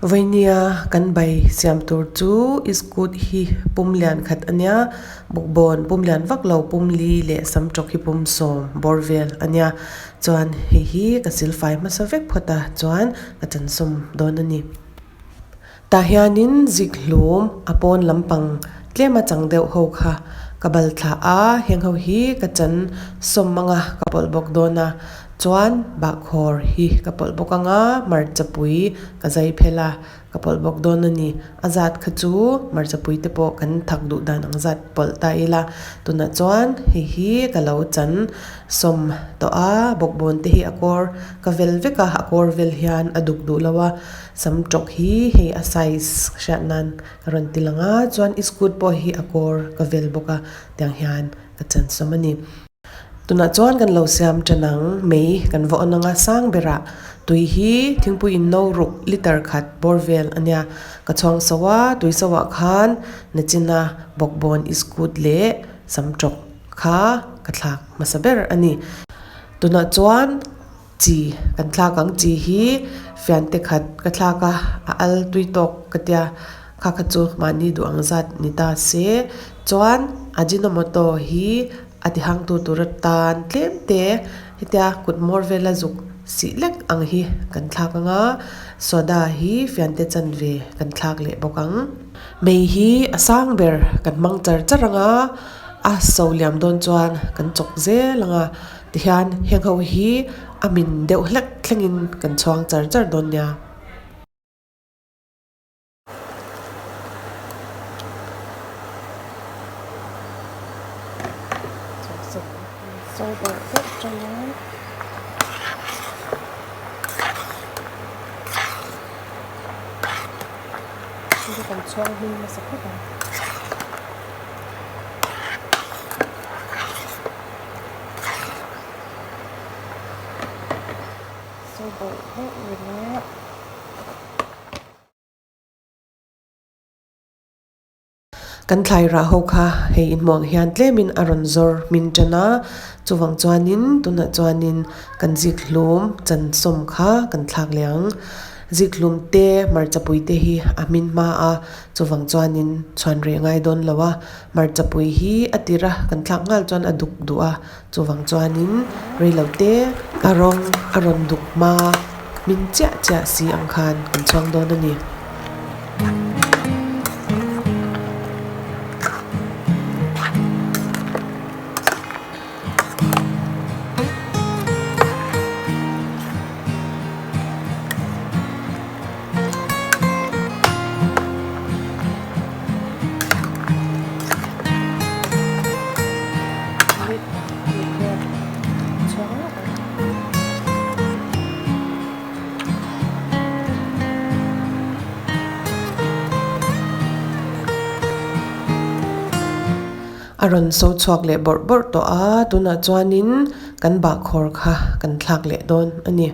Vawinia kan bai siam tur chu iskut hi pum lian khat a nia bawkbawn pum lian vak lo pum li leh samtawk hi pum sawm bawr vel a nia chuan hei hi ka silfai hmasa vek phawt a chuan ka chansawm dawn a ni. Tah hianin zikhlum a pawn lampang tlema chang deuh ho kha ka bal thla a, heng ho hi ka chan sawm anga ka pawlh bawk dawn a, chuan bahkhawr hi ka pawlh bawk anga hmarchapui ka zai phel a, ka pawlh bawk dawn a ni. A zat kha chu hmarchapui te pawh kan thak duh dan ang zat pawlh ta ila, tunah chuan hei hi ka lo chan sawm tawh a, bawkbawn te hi a kawr ka vel vek a, a kawr vel hian a duk duh lo a. Sam tawk hi hei a size hriat nan ka rawn ti lang a, chuan iskut pawh hi a kawr ka vel bawk a, tiang hian ka chan sawm a ni. Tunah chuan kan lo siam tan ang, mei kan va awn ang a, sang berah tui hi thingpui in no ruk liter khat bawr vel a nia, ka chhuang so a, tui so ah khan nachina bawkbawn iskut leh sam tawk kha ka thlak hmasa ber a ni. Tunah chuan. Chi kan thlak ang chi hi fiante khat ka thlak a a al tui tawk ka tia kha kha chu mahni duh ang zat ni ta se chuan ajinomoto hi a ti hang tu tur atan tlem te hetia kut hmawr vela zuk sih lek ang hi kan thlak ang a soda hi fiante chanve kan thlak leh bawk ang. Mei hi a sang ber kan hmang char char ang a a so liam dawn chuan kan chawk zel ang a. Tihian heng ho hi a min deuh hlek thlengin kan chhuang char char dawn nia. Kan thlai rah ho kha hei inhmuh ang hian tlemin a rawn zawr hmin tan a, chuvang chuanin tunah chuanin kan zikhlum chansawm kha kan thlak leh ang. Zikhlum te hmarchapui te hi a hmin hma a, chuvang chuanin chhuan reh ngai dawn lo a, hmarchapui hi a tir a kan thlak nghal chuan a duk duh a. Chuvang chuanin reilote a rawng a rawn duk hma min chiah chiah si ang khan kan chhuang dawn a ni. A rawn so chhuak leh bawrh bawrh tawh a, tunah chuanin kan bahkhawr kha kan thlak leh dawn a ni.